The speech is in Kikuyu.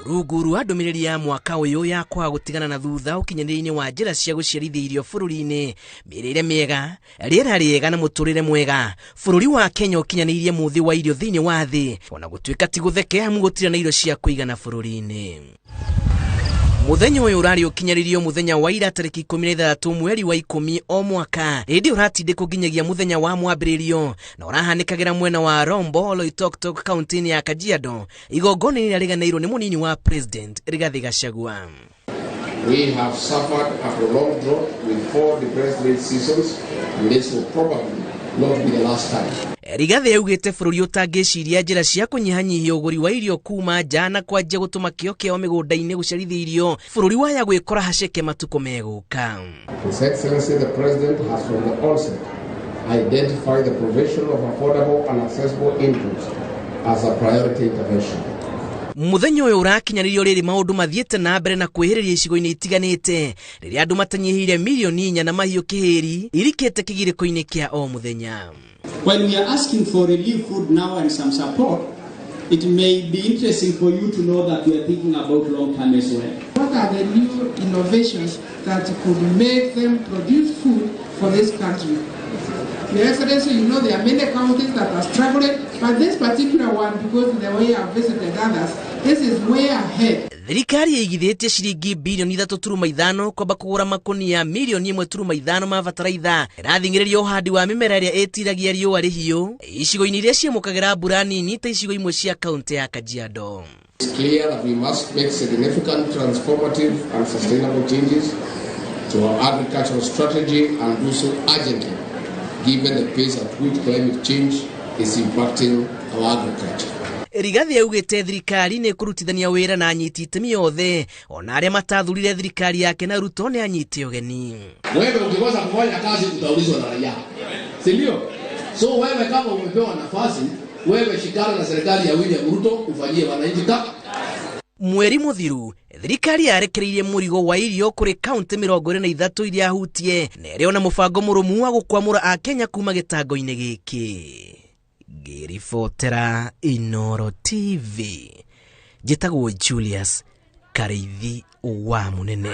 Rungu rwa ndũmĩrĩri ya mwaka ũyũ ya kwaga gũtigana na thutha ũkinyanĩria-inĩ wa njĩra cia gũciarithia irio bũrũri-inĩ, mĩrĩre mĩega, rĩera rĩega na mũtũrĩre mwega, bũrũri wa Kenya ũkinyanĩirie mũthĩ wa irio thĩinĩ wa thĩ, ona gũtuĩka ti gũtheke amu gũtirĩ na irio cia kũigana bũrũri-inĩ. Mũthenya ũyũ ũrarĩ ũkinyarĩrio mũthenya wa ira tarĩki 16 mweri wa 10 o mwaka, ĩndĩ ũratindĩkwo nginyagia mũthenya wa mwambĩrĩrio na ũrahanĩkagĩra mwena wa Rombo, Oloitoktok, kaunti-inĩ ya Kajiado, igongona rĩrĩa rĩganĩirwo nĩ mũnini wa President Rigathi Gachagua. We have suffered a prolonged drought with 4 depressed rain seasons, and this will probably not be the last time. Rigathi augĩte bũrũri ũtangĩciria njĩra cia kũnyihanyihia ũgũri wa irio kuma nja na kwanjia gũtũma kĩo kĩao mĩgũnda-inĩ gũciarithia irio, bũrũri waya gwĩkora haceke matukũ megũka. His Excellency the President has from the onset identified the provision of affordable and accessible inputs as a priority intervention. Mũthenya ũyũ ũrakinyanĩrio rĩrĩ maũndũ mathiĩte na mbere na kwĩhĩrĩria icigo-inĩ itiganĩte, rĩrĩa andũ matanyihĩire mirioni 4 na mahiũ kĩhĩri irikĩte kĩgirĩko-inĩ kĩa o mũthenya. When we are asking for relief food now and some support, it may be interesting for you to know that we are thinking about long term as well. What are the new innovations that could make them produce food for this country? Your Excellency, you know there are many counties that are struggling, but this particular one, because the way I've visited others, this is way ahead. Thirikari ĩigithĩtie ciringi bilioni 3.5 kwamba kũgũra makonia milioni 1.5 ma bataraitha ĩrathing'ĩrĩria ũhandi wa mĩmera ĩrĩa ĩtiragia riũa rĩhiũ icigo-inĩ iria ciamũkagĩra mbura nini ta icigo imwe cia kaunti ya Kajiado. It's clear that we must make significant transformative and sustainable changes to our agricultural strategy and do so urgently, given the pace at which climate change is impacting our agriculture. Rigathi augĩte thirikari nĩ ĩkũrutithania wĩra na anyiti itemi othe ona arĩa matathurire thirikari yake na Ruto nĩ anyite ũgeni. Wewe ukikosa kufanya kazi utaulizwa na raia, si ndio? So wewe kama umepewa nafasi, wewe shikana na serikali ya William Ruto ufanyie wananchi kazi. Mweri mũthiru thirikari yarekereirie mũrigo wa irio kũrĩ kaunti 23 iria hutie na ĩrĩ ona mũbango mũrũmu wa gũkwamũra Akenya kuma gĩtango-inĩ gĩkĩ. Ngĩribotera Inooro TV, njĩtagwo Julius Karĩithi wa Mũnene.